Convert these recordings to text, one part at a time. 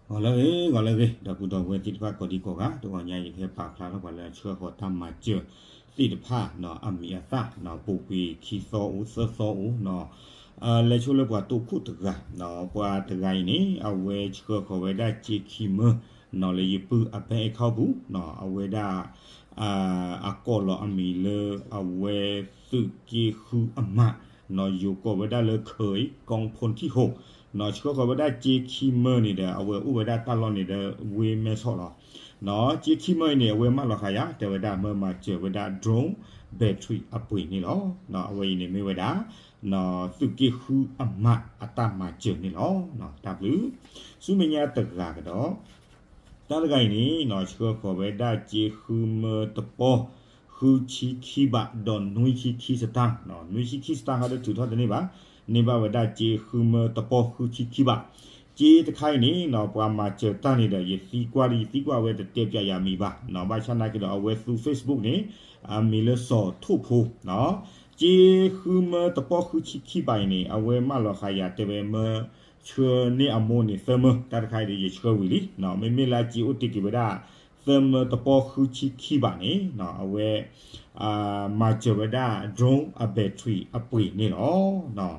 ဂီၤလၢအဂ့ၤ ဂီၤလၢအဂ့ၤ ဒီပုၢ်ဒီဝဲၢ်သ့ၣ်တဖၣ်ကိးဒံကိးဂၤ, တဂီၤညါအံၤ ယကဟဲပာ်ဖျါထီၣ်ပှၤလၢအဆှၢဃီၤတၢ်မၤစၢၤသ့ၣ်တဖၣ်နီၤ, အမံၤအသၣ်နီၤ, ပူၤကွံာ်ခံသီအိၣ်သၢသီအိၣ်နီၤ, လဲၤဆိလၢပှၤတိခိၣ်တဂၤနီၤ, ပှၤတဂၤအံၤန့ၣ် အဝဲဆှၢဃီၤဝဲဒၣ်စ့ခံမၢနီၤ လၢယပုၢ်အ bank account ပူၤနီၤ, အဝဲဒၣ် အကိးလီၤအမံၤလၢအဝဲသုးက့ဃုအမးနီၤ, ယိၤကိးဝဲဒၣ်လၢ ခဲအံၤ ကီၢ်ဖိထံၣ်ဟိနီၤ, ဆှၢဃီၤဝဲဒၣ်စ့ခံမၢန့ၣ်ဒီး အဝဲအိၣ်ဝဲဒၣ်တၢ်လီၢ်န့ၣ်ဒီး ဝ့ၢ်မဲဆီးလီၤ. စ့ခံမၢအံၤန့ၣ် အဝဲမၢလီၤဃာ်ယၤ တဲဝဲဒၣ်မၢမၤစၢၤဝဲဒၣ် drone battery အပှ့ၤန့ၣ်လီၤ. အဝဲအံၤန့ၣ်မ့ၢ်ဝဲဒၣ် သုးက့ဃုအမးအတၢ်မၤစၢၤန့ၣ်လီၤ. တၢ်ဘျုး ဆူမဲာ်ညါတဂၤကဒီး တၢ်တဂၤအံၤန့ၣ် ဆှၢဃီၤဝဲဒၣ်စ့ဃုမၢတပီၢ် ဃုဆံခံဘး ဒီးနွံဆံခံစတၢ်, နွံဆံခံစတၢ်ဟီဒုးထုးထီၣ်တန့ၢ်ဘၣ်, န့ၢ်ဘၣ်ဝဲဒၣ်စ့ဃုမၢတပီၢ်ဃုဆံခံဘး, စ့တခါအံၤန့ၣ် ပှၤမၤစၢၤတၢ်န့ၣ်ဒီး ယသံကွၢ်ဒီး ယသံကွၢ်ဝဲတတဲပၠးယၤမံၤဘၣ်, ဘၣ်ဆၣ်နာ်က့ဒီး အဝဲသူ Facebook န့ၣ် အမံၤလၢစီၤထိၣ်ဖိ စ့ဃုမၢတပီၢ်ဃုဆံခံဘးအံၤန့ၣ် အဝဲမၢလီၤဃာ်ယၤတဲဝဲမၢ ဆှၢန့ၢ်အမိၢ်န့ၣ်သၢမၢ, တၢ်တခါအံၤဒီးယဆှၢဝံၤလံ, မ့မ့ၢ်လၢအစ့အိၣ်တ့ၢ်က့ၤဝဲဒၣ် သၢမၢတပီၢ်ဃုဆံခံဘးန့ၣ် အဝဲ မၤစၢၤဝဲဒၣ် drone အ battery အပှ့ၤန့ၣ်လီၤ.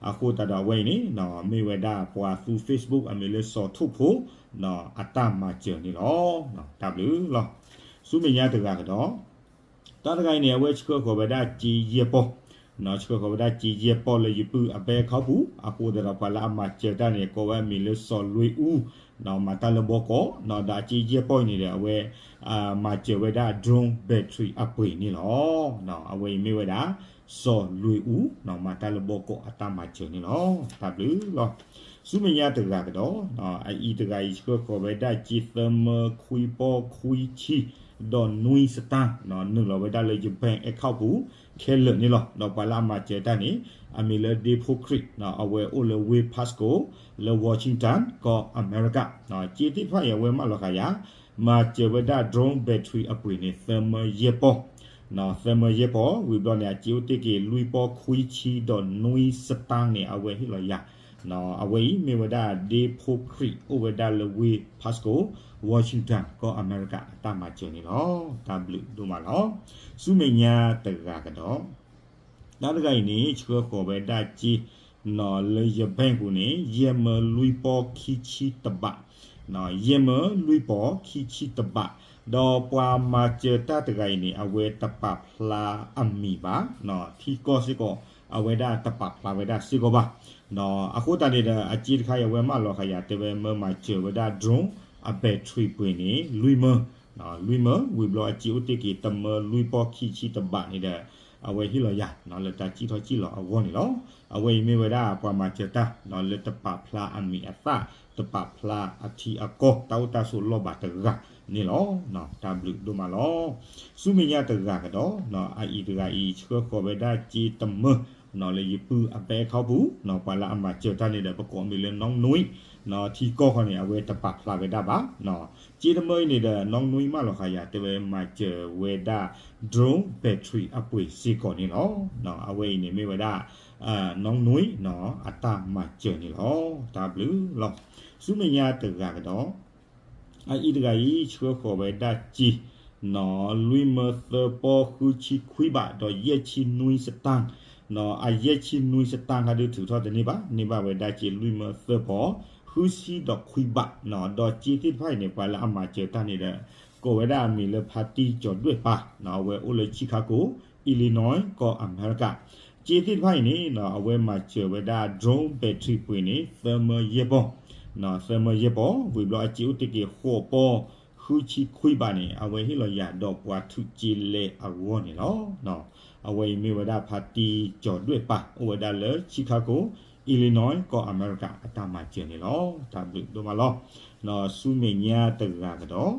အဃိသတးဒီးအဝဲအံၤန့ၣ် မ့ၢ်ဝဲဒၣ်ပှၤသူ Facebook အမံၤလၢစီၤထိၣ်ဖိ အတၢ်မၤစၢၤန့ၣ်လီၤ. တၢ်ဘျုးလီၤ. ဆူမဲာ်ညါတဂၤကဒီး တၢ်တဂၤအံၤန့ၣ် အဝဲဆှၢဃီၤဝဲဒၣ်စ့ယဲၢ်ပီၢ်, ဆှၢဃီၤဝဲဒၣ်စ့ယဲၢ်ပီၢ်လၢယပုၢ်အ bank account ပူၤ, အဃိသတးဒီးပှၤလၢအမၤစၢၤတၢ်န့ၣ် ကိးဝဲအမံၤလၢစီၤလွ့အူ, မၤတၢ်လၢဘီကီး, ဒီးအစ့ယဲၢ်ပီၢ်အံၤန့ၣ်ဒီး အဝဲ မၤစၢၤဝဲဒၣ် drone battery အပှ့ၤန့ၣ်လီၤ. အဝဲအံၤမ့ၢ်ဝဲဒၣ် စီၤလွ့အူ မၤတၢ်လၢဘီကီးအတၢ်မၤစၢၤန့ၣ်လီၤ. တၢ်ဘျုးလီၤ. ဆူမဲာ်ညါတဂၤကဒီး အအံၤတဂၤအံၤဆှၢဃီၤဝဲဒၣ်စ့သၢမၢခွံပီၢ်ခွံဆံ ဒီးနွံစတၢ်, နုာ်လီၤဝဲဒၣ်လၢယ bank account ပူၤ ခဲလၢာ်န့ၣ်လီၤ. ဒီးပှၤလၢအမၤစၢၤတၢ်န့ၣ် အမံၤလၢဒ့ဖိခရံာ်, အဝဲအိၣ်လၢဝ့ၢ် Pasco လၢ Washington ကီၢ်အမဲရကၤ, စ့သ့ၣ်တဖၣ်အံၤ အဝဲမၢလီၤဃာ်ယၤ မၤစၢၤဝဲဒၣ် drone battery အပှ့ၤန့ၣ် သၢမၢယဲၢ်ပီၢ်, သၢမၢယဲၢ်ပီၢ်, ဝံၤဘျီန့ၣ် အစ့အိၣ်တ့ၢ်က့ၤလွံၢ်ပီၢ်ခွံဆံဒီးနွံစတၢ်န့ၣ် အဝဲဟ့ၣ်လီၤယၤ, အဝဲအံၤမ့ၢ်ဝဲဒၣ်ဒ့ဖိခရံာ်အိၣ်ဝဲဒၣ်လၢဝ့ၢ် Pasco, Washington ကီၢ်အမဲရကၤအတၢ်မၤစၢၤန့ၣ်လီၤ. တၢ်ဘျုးဒိၣ်မးလီၤ. ဆူမဲာ်ညါတဂၤကဒီး တၢ်တဂၤအံၤန့ၣ် ဆှၢဃီၤဝဲဒၣ်စ့ လၢယ bank ပူၤန့ၣ် ယဲၢ်မၢလွံၢ်ပီၢ်ခံဆံတဘး, ယဲၢ်မၢလွံၢ်ပီၢ်ခံဆံတဘး, ဒီးပှၤမၤစၢၤတၢ်တဂၤအံၤန့ၣ် အဝဲတပာ်ဖျါအမံၤဘၣ်, ထံကီၢ်စ့ၢ်ကီး အဝဲဒၣ်တပာ်ဖျါဝဲဒၣ်စ့ၢ်ကီးဘၣ်. အဃိသတးန့ၣ်ဒီး အစ့တခါအံၤ အဝဲမၢလီၤဃာ်ယၤတဲဝဲမၢမၤစၢၤဝဲဒၣ် drone အ battery ပှ့ၤန့ၣ် လွံၢ်မၢ လွံၢ်မၢ, ဝံၤဘျီအစ့အိၣ်တ့ၢ်က့ၤတမၢလွံၢ်ပီၢ်ခံဆံတဘးန့ၣ်ဒီး အဝဲဟ့ၣ်လီၤယၤ လၢတၢ်စံၣ်ထီၣ်စံၣ်လီၤအဂီၢ်န့ၣ်လီၤ. အဝဲအံၤမ့ၢ်ဝဲဒၣ်ပှၤမၤစၢၤတၢ် လၢတပာ်ဖျါအမံၤအသၣ်, တပာ်ဖျါအထံအကီၢ် တၢ်အိၣ်တၢ်ဆိးလီၢ်ဘၣ်တဂၤန့ၣ်လီၤ. တၢ်ဘျုးဒိၣ်မးလီၤ. ဆူမဲာ်ညါတဂၤကဒီး အအံၤတဂၤအံၤ ဆှၢဃီၤဝဲဒၣ်စ့တမၢ လၢယပုၢ်အ bank account ပူၤ, ပှၤလၢအမၤစၢၤတၢ်န့ၣ်ဒီး ပကိးမံၤလၢနီၢ်နွံ, ထံကီၢ်ခီန့ၣ် အဝဲတပာ်ဖျါဝဲဒၣ်ဘၣ်. စ့တမၢအံၤန့ၣ်ဒီး နီၢ်နွံမၢလီၤဃာ်ယၤတဲဝဲမၤစၢၤဝဲဒၣ် drone battery အပှ့ၤစ့ၢ်ကီးန့ၣ်လီၤ. အဝဲအံၤန့ၣ်မ့ၢ်ဝဲဒၣ် နီၢ်နွံ အတၢ်မၤစၢၤန့ၣ်လီၤ. တၢ်ဘျုးလီၤ. ဆူမဲာ်ညါတဂၤကဒီး အအံၤတဂၤအံၤ ဆှၢဃီၤဝဲဒၣ်စ့ လွံၢ်မၢသၢပီၢ်ဃုဆံခွံဘး ဒီးယဲၢ်ဆံနွံစတၢ်, အယဲၢ်ဆံနွံစတၢ်ဟီဒုးထုးထီၣ်တန့ၢ်ဘၣ်, န့ၢ်ဘၣ်ဝဲဒၣ်စ့လွံၢ်မၢသၢပီၢ်ဃုဆံဒီးခွံဘး, ဒီးစ့သ့ၣ်တဖၣ်အံၤန့ၣ် ပှၤလၢအမၤစၢၤတၢ်န့ၣ်ဒီး ကိးဝဲဒၣ်အမံၤလၢဖါတံၢ်ကၠီၤဒွဲၣ်ပၤ, အဝဲအိၣ်လၢ Chicago, Illinois ကီၢ်အမဲရကၤ, စ့သ့ၣ်တဖၣ်အံၤန့ၣ် အဝဲမၤစၢၤဝဲဒၣ် drone battery ပှ့ၤန့ၣ် သၢမၢယဲၢ်ပီၢ်, သၢမၢယဲၢ်ပီၢ်, ဝံၤဘျီအစ့အိၣ်တ့ၢ်က့ၤဃိးပီၢ်ဃုဆံခွံဘးန့ၣ် အဝဲဟ့ၣ်လီၤယၤဒီးပှၤထုးစ့လဲအဂီၢ်န့ၣ်လီၤ. အဝဲအံၤမ့ၢ်ဝဲဒၣ်ဖါတံၢ်ကၠီၤဒွဲၣ်ပၤ အိၣ်ဝဲဒၣ်လၢ Chicago, Illinois ကီၢ်အမဲရကၤအတၢ်မၤစၢၤန့ၣ်လီၤ. တၢ်ဘျုးဒိၣ်မးလီၤ. ဆူမဲာ်ညါတဂၤကဒီး အအံၤတဂၤ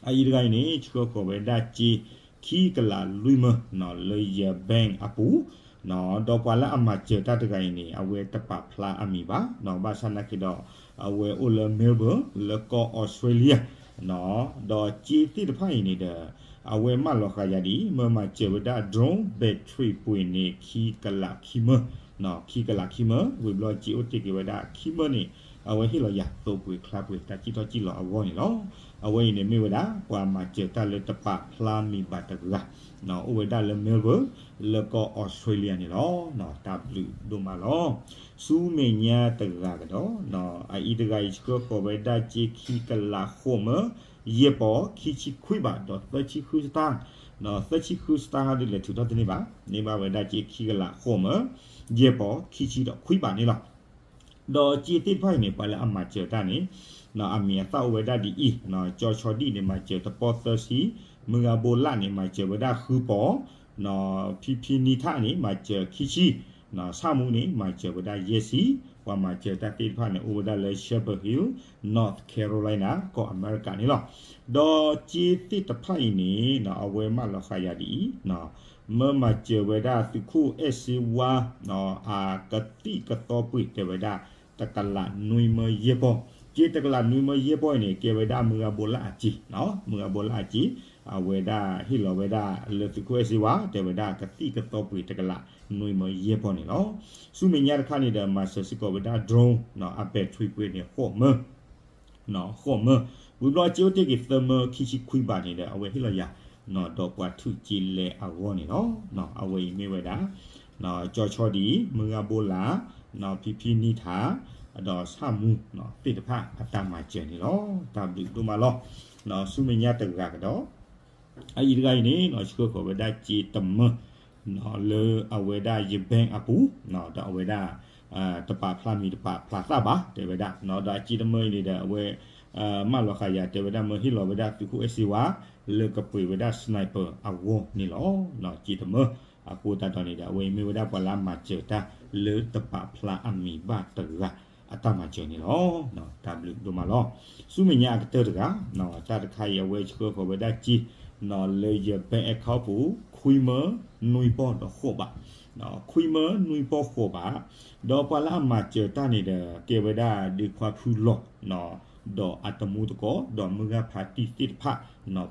အံၤန့ၣ် ဆှၢဃီၤဝဲဒၣ်စ့ ခံကလးလွံၢ်မၢ လၢယ bank အပူၤ, ဒီးပှၤလၢအမၤစၢၤတၢ်တဂၤအံၤန့ၣ် အဝဲတပာ်ဖျါအမံၤဘၣ်, ဘၣ်ဆၣ်နာ်က့ဒီး အဝဲအိၣ်လၢ Melbourne လၢကီၢ် Australia, ဒီးစ့သ့ၣ်တဖၣ်အံၤန့ၣ်ဒီး အဝဲမၢလီၤဃာ်ယၤဒ်အံၤ မၢမၤစၢၤဝဲဒၣ် drone battery ပှ့ၤန့ၣ် ခံကလးခံမၢ, ခံကလးခံမၢ, ဝံၤဘျီစ့အိၣ်တ့ၢ်က့ၤဝဲဒၣ်ခံမၢန့ၣ် အဝဲဟ့ၣ်လီၤယၤ သိပှ့ၤချါပှ့ၤ တၢ်စံၣ်ထီၣ်စံၣ်လီၤအဂီၢ်န့ၣ်လီၤ. အဝဲအံၤန့ၣ်မ့ၢ်ဝဲဒၣ် ပှၤမၤစၢၤတၢ်လၢတပာ်ဖျါမံၤဘၣ်တဂၤ အိၣ်ဝဲဒၣ်လၢ Melbourne လၢကီၢ်အီစထြ့လယါန့ၣ်လီၤ. တၢ်ဘျုးဒိၣ်မးလီၤ. ဆူမဲာ်ညါတဂၤကဒီး အအံၤတဂၤအံၤဆှၢဃီၤဝဲဒၣ်စ့ခံကလးဃိးမၢ ယဲၢ်ပီၢ်ခံဆံခွံဘးဒီးသၢဆံဃုစတၢ်, သၢဆံဃုစတၢ်ဟီဒ်လဲၣ်ထုးထီၣ်တန့ၢ်ဘၣ်, န့ၢ်ဘၣ်ဝဲဒၣ်စ့ခံကလးဃိးမၢ ယဲၢ်ပီၢ်ခံဆံဒီးခွံဘးန့ၣ်လီၤ. ဒီးစ့သ့ၣ်တဖၣ်အံၤန့ၣ် ပှၤလၢအမၤစၢၤတၢ်န့ၣ် အမံၤအသၣ်အိၣ်ဝဲဒၣ်ဒ်အံၤ, ကၠီဆီဒံၣ်န့ၣ် မၤစၢၤတပီၢ်သၢဆံ, မုၢ်ဂၤဘိလၣ်န့ၣ် မၤစၢၤဝဲဒၣ်ဃုပီၢ်, ဖံဖံနံထၣ်န့ၣ် မၤစၢၤခံဆံ, ဆၣ်မူန့ၣ် မၤစၢၤဝဲဒၣ်ယဲၢ်ဆံ, ပှၤမၤစၢၤတၢ်သ့ၣ်တဖၣ်န့ၣ် အိၣ်ဝဲဒၣ်လၢ Chapel Hill, North Carolina ကီၢ်အမဲရကၤန့ၣ်လီၤ. ဒီးစ့သ့ၣ်တဖၣ်အံၤန့ၣ် အဝဲမၢလီၤဃာ်ယၤဒ်အံၤ, မၢမၤစၢၤဝဲဒၣ်သုးခိၣ်အဲၣ်စ့ဝါ အကသံၣ်ကသီပှ့ၤတဲဝဲဒၣ် တကလးနွံမၢယဲၢ်ပီၢ်, စ့တကလးနွံမၢယဲၢ်ပီၢ်အံၤန့ၣ် ကဲဝဲဒၣ်မုၢ်ဂၤဘိလၣ်အစ့, မုၢ်ဂၤဘိလၣ်အစ့, အဝဲဒၣ်ဟ့ၣ်လီၤဝဲဒၣ်လၢသုးခိၣ်အဲၣ်စ့ဝါ တဲဝဲဒၣ်ကသံၣ်ကသီပှ့ၤတကလးနွံမၢယဲၢ်ပီၢ်န့ၣ်လီၤ. ဆူမဲာ်ညါတခါန့ၣ်ဒီး မၤစၢၤစ့ၢ်ကီးဝဲဒၣ် drone အ battery ပှ့ၤန့ၣ် ဃိးမၢ ဃိးမၢ, ဝံၤဘျီစ့အိၣ်တ့ၢ်က့ၤသၢမၢခံဆံခွံဘးန့ၣ်ဒီး အဝဲဟ့ၣ်လီၤယၤ ဒီးပှၤထုးက့လဲအဂီၢ်န့ၣ်လီၤ. အဝဲအံၤမ့ၢ်ဝဲဒၣ် ကၠီဆီဒံၣ်, မုၢ်ဂၤဘိလၣ်, ဖံဖံနံထၣ်, ဒီးဆၣ်မူသ့ၣ်တဖၣ်အတၢ်မၤစၢၤန့ၣ်လီၤ. တၢ်ဘျုးဒိၣ်မးလီၤ. ဆူမဲာ်ညါတဂၤကဒီး အအံၤတဂၤအံၤန့ၣ် ဆှၢဃီၤဝဲဒၣ်စ့တမၢ လၢအဝဲဒၣ်ယ bank အပူၤ, ဒီးအဝဲဒၣ် တပာ်ဖျါမံၤတပာ်ဖျါသၣ်ဘၣ် တဲဝဲဒၣ်, ဒီးအစ့တမၢအံၤန့ၣ်ဒီး အဝဲ မၢလီၤဃာ်ယၤ တဲဝဲဒၣ်မၢဟ့ၣ်လီၤဝဲဒၣ်သုးခိၣ်အဲၣ်စ့ဝါ လၢကပှ့ၤဝဲဒၣ် sniper အဂီၢ်န့ၣ်လီၤ. စ့တမၢ အဃိသတးဒီးန့ၣ်ဒီး အဝဲအံၤမ့ၢ်ဝဲဒၣ်ပှၤလၢအမၤစၢၤတၢ်လၢတပာ်ဖျါအမံၤဘၣ်တဂၤ အတၢ်မၤစၢၤန့ၣ်လီၤ. တၢ်ဘျုးဒိၣ်မးလီၤ. ဆူမဲာ်ညါအကတၢၢ်တဂၤ, တၢ်တခါအံၤအဝဲဆှၢဃီၤဝဲဒၣ်စ့ လၢယ bank account ပူၤ ခွံမၢနွံပီၢ်ဒီးဃိးဘး, ခွံမၢနွံပီၢ်ဃိးဘး, ဒီးပှၤလၢအမၤစၢၤတၢ်န့ၣ်ဒီး ကဲဝဲဒၣ်ဒ့ခွါဖုလီၤ ဒီးအတမူတကိး ဒီးမုၢ်ဂၤဖးတံၢ်သ့ၣ်တဖၣ်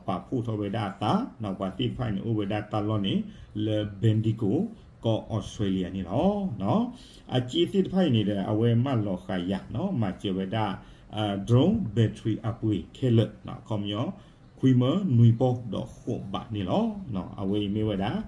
ပာ်ဖှိၣ်ထီၣ်ဝဲဒၣ်အသး, ပှၤသ့ၣ်တဖၣ်အံၤန့ၣ် အိၣ်ဝဲဒၣ်တၢ်လီၢ်န့ၣ် လၢ Bendigo ကီၢ်အီစထြ့လယါန့ၣ်လီၤ. အစ့သ့ၣ်တဖၣ်အံၤန့ၣ်ဒီး အဝဲမၢလီၤဃာ်ယၤ မၤစၢၤဝဲဒၣ် drone battery အပှ့ၤခဲလၢာ် ခီပညီ ခွံမၢနွံပီၢ်ဒီးဃိးဘးန့ၣ်လီၤ. အဝဲအံၤမ့ၢ်ဝဲဒၣ်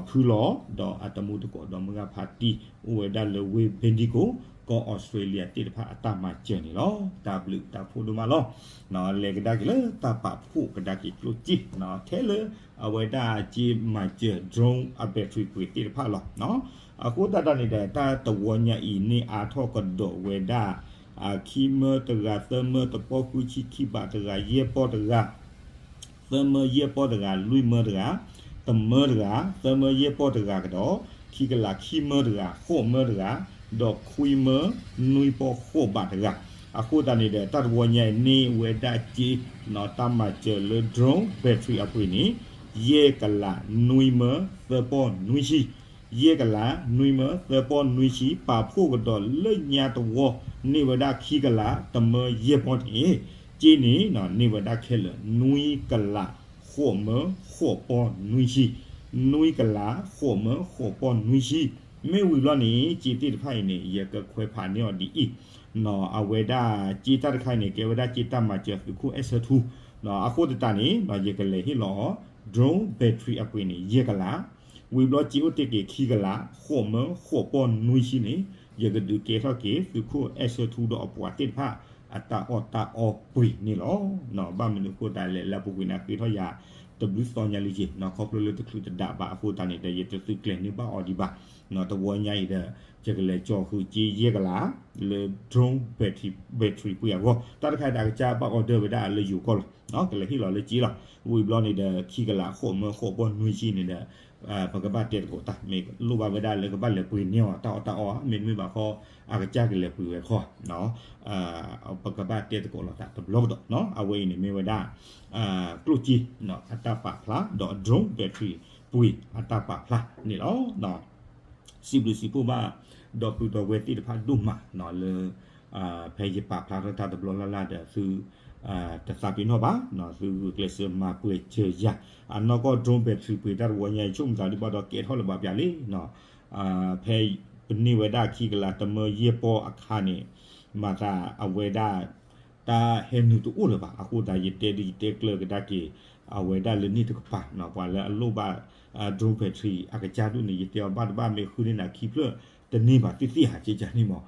ဖုလီၤ ဒီးအတမူတကိး ဒီးမုၢ်ဂၤဖးတံၢ် အိၣ်ဝဲဒၣ်လၢဝ့ၢ် Bendigo ကီၢ်အီစထြ့လယါသ့ၣ်တဖၣ်အတၢ်မၤစၢၤန့ၣ်လီၤ. တၢ်ဘျုးတၢ်ဖှိၣ်ဒိၣ်မးလီၤ. လဲၤကဒါက့ၤလၢတၢ်ပာ်ဖှိၣ်ကဒါက့ၤကျိၣ်စ့ ထဲလၢအဝဲဒၣ်စ့မၤစၢၤ drone အ battery ပှ့ၤသ့ၣ်တဖၣ်လီၤ. အဃိသတးဒီးန့ၣ်ဒီး တၢ်တဝီညါအံၤန့ၣ်အါထီၣ်ကဒီးဝဲဒၣ် ခံမၢတဂၤ သၢမၢတပီၢ် ဃုဆံခံဘးတဂၤ ယဲၢ်ပီၢ်တဂၤ သၢမၢယဲၢ်ပီၢ်တဂၤ လွံၢ်မၢတဂၤ တမၢတဂၤ သၢမၢယဲၢ်ပီၢ်တဂၤကဒီး ခံကလးခံမၢတဂၤ ဃိးမၢတဂၤ ဒီးခွံမၢနွံပီၢ်ဃိးဘးတဂၤ. အဃိသတးန့ၣ်ဒီး တၢ်တဝီညါအံၤန့ၣ်ဝဲဒၣ်စ့ တၢ်မၤစၢၤလၢ drone battery အပှ့ၤန့ၣ် ယဲၢ်ကလးနွံမၢသၢပီၢ်နွံဆံ ယဲၢ်ကလးနွံမၢသၢပီၢ်နွံဆံ ပာ်ဖှိၣ်ကဒီးလၢညါတဝီ န့ၢ်ဝဲဒၣ်ခံကလးတမၢယဲၢ်ပီၢ်န့ၣ် စ့န့ၣ် န့ၢ်ဝဲဒၣ်ခဲလၢာ် နွံကလးဃိးမၢဃိးပီၢ်နွံဆံ နွံကလးဃိးမၢဃိးပီၢ်နွံဆံ မ့ၢ်ဝံၤဘျီန့ၣ် စ့သ့ၣ်တဖၣ်အံၤန့ၣ် ယကခွဲးဖးန့ၢ်အီၤဒ်အံၤ, အဝဲဒၣ်စ့တၢ်တခါအံၤန့ၣ် ကဲဝဲဒၣ်စ့တၢ်မၤစၢၤသုးခိၣ်အဲၣ်ဆၢထူ, အဃိသတးန့ၣ် ယကလဲၤဟ့ၣ်လီၤအီၤ drone battery အပှ့ၤန့ၣ် ယဲၢ်ကလး ဝံၤဘျီစ့အိၣ်တ့ၢ်က့ၤခံကလး ဃိးမၢဃိးပီၢ်နွံဆံန့ၣ် ယကဒုးကဲထီၣ်က့ၤ သုးခိၣ်အဲၣ်ဆၢထူဒီးအပှၤသ့ၣ်တဖၣ် အတၢ်အီၣ်တၢ်အီပှ့ၤန့ၣ်လီၤ. ဘၣ်မနုၤအဃိသတးလဲၣ် လၢအပူၤကွံာ်န့ၣ် ဃ့ထီၣ်ယၤ တဘျုးသီညါလံက့ၤ ခီဖျိလၢတချုးတဒးဘၣ်အဃိသတးန့ၣ်ဒီး ယတသုးကျဲၤန့ၢ်ဘၣ်အီၤဒံးဘၣ်. တဝီညါအံၤဒီး ယကလဲၤကၠီဃုာ်စ့ယဲၢ်ကလး လၢ drone battery ပှ့ၤအဂီၢ် တၢ်တခါအံၤဒီး အကစၢ်ဘၣ် order ဝဲဒၣ်လၢယိၤကီၢ်လီၤ. ကလဲၤဟ့ၣ်လီၤလၢစ့လီၤ. ဝံၤဘျီန့ၣ်ဒီး ခံကလးဃိးမၢဃိးပီၢ်နွံဆံန့ၣ်ဒီး ပကဘၣ်တဲသကိးတၢ် မ့ၢ်လိၣ်ဘၣ်ဝဲဒၣ်လၢကဘၣ်လဲၤပှ့ၤန့ၢ်အီၤတၢ်အီၣ်တၢ်အီ မ့တမ့ၢ်ဘၣ်ဃီ အကစၢ်ကလဲၤပှ့ၤဝဲခီ ပကဘၣ်တဲသကိးလိာ်သးတဘျီကဒီး. အဝဲအံၤန့ၣ်မ့ၢ်ဝဲဒၣ် ကျိၣ်စ့ အတၢ်ပာ်ဖျါ ဒီး drone battery ပှ့ၤအတၢ်ပာ်ဖျါန့ၣ်လီၤ. စံးဘျုးစံးဖှိၣ်ဘၣ် ဒီပုၢ်ဒီဝဲၢ်သ့ၣ်တဖၣ်ဒိၣ်မးလၢ ဖဲယပာ်ဖျါထီၣ်တၢ်တဘျီလၢ်လၢ်ဒီး သုတသးပ့ၤနီၣ်ဘၣ်, သုဂုာ်ကျဲးစၢးမၤပှဲၤစၢၤယၤ, အနီၢ်ကီၢ် drone battery ပှ့ၤတၢ်တဝီညါအံၤ ဆိကမိၣ်သးဒ်ဘၣ်ဒီးကဲထီၣ်လၢၤဘၣ်ပျၢ်လံ. ဖဲပန့ၢ်ဝဲဒၣ်ခံကလးတမၢယဲၢ်ပီၢ်အခါန့ၣ် မၤသးအဝဲဒၣ် တၢ်ဟဲနုာ်တအိၣ်လၢၤဘၣ်. အဃိသတး ယတဲဒုးယတဲကျၢၤကဒါက့ၤ အဝဲဒၣ်လၢန့ၣ်တကပၤ ပှၤလၢအလိၣ်ဘၣ် drone battery အကစၢ်ဒိၣ်န့ၣ် ယတဲအီၤဘၣ်တဘၣ် မ့ၢ်ဃုန့ၢ်နၤခံဖျၢၣ် တန့ၢ်ဘၣ်သ့ၣ်သ့ၣ်ဧါ ကကန့ၣ်မး.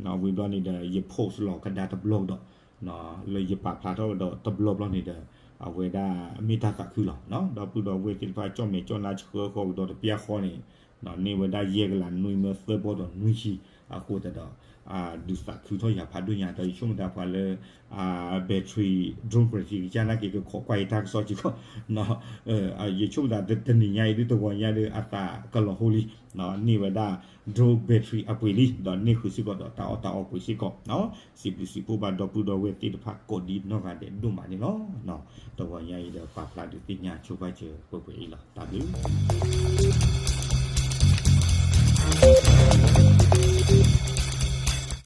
ဝံၤဘျီန့ၣ်ဒီး ယ post လီၤကဒါတဘျီကဒီး လၢယပာ်ဖျါထီၣ်ကဒီးတဘျီဘျီန့ၣ်ဒီး အဝဲဒၣ်မ့ၢ်တၢ်သးခုလီၤ. ဒီပုၢ်ဒီဝဲၢ်သ့ၣ်တဖၣ် ကၠီၣ်မဲာ်ကၠီၣ်နါဆှၢဃီကဒီးတပျၢ်ဃီန့ၣ် န့ၢ်ဝဲဒၣ်ယဲၢ်ကလးနွံမၢသၢပီဒီးနွံဆံ အဃိသတးဒီး ဒုးသးခုထီၣ်ယၤဖးဒိၣ်ညါ ဒီးယဆိကမိၣ်သးပှၤလၢ battery drone battery ကစၢ်နာ်က့ၤ ကခိးကွၢ်ယတၢ်ကစီၣ်စ့ၢ်ကီး ယဆိကမိၣ်သးတနံၤညါအံၤဒုး တဂီၤညါဒီး အသးကလီၤဟိလံ န့ၢ်ဝဲဒၣ် drone battery အပှ့ၤလံ ဒီးန့ၢ်ဃုာ်စ့ၢ်ကီးဒီးတၢ်အီၣ်တၢ်အီပှ့ၤစ့ၢ်ကီး စံးဘျုးစံးဖှိၣ်ဘၣ်ဒီပုၢ်ဒီဝဲၢ်သ့ၣ်တဖၣ်ကိးဒံနီၢ်ဂၤဒဲးဒိၣ်မးန့ၣ်လီၤ. တဂီၤညါအံၤဒီးပာ်ဖျါဒုးသ့ၣ်ညါဆိပာ်စၢၤပှဲၤပှဲၤအံၤလီၤ. တၢ်ဘျုး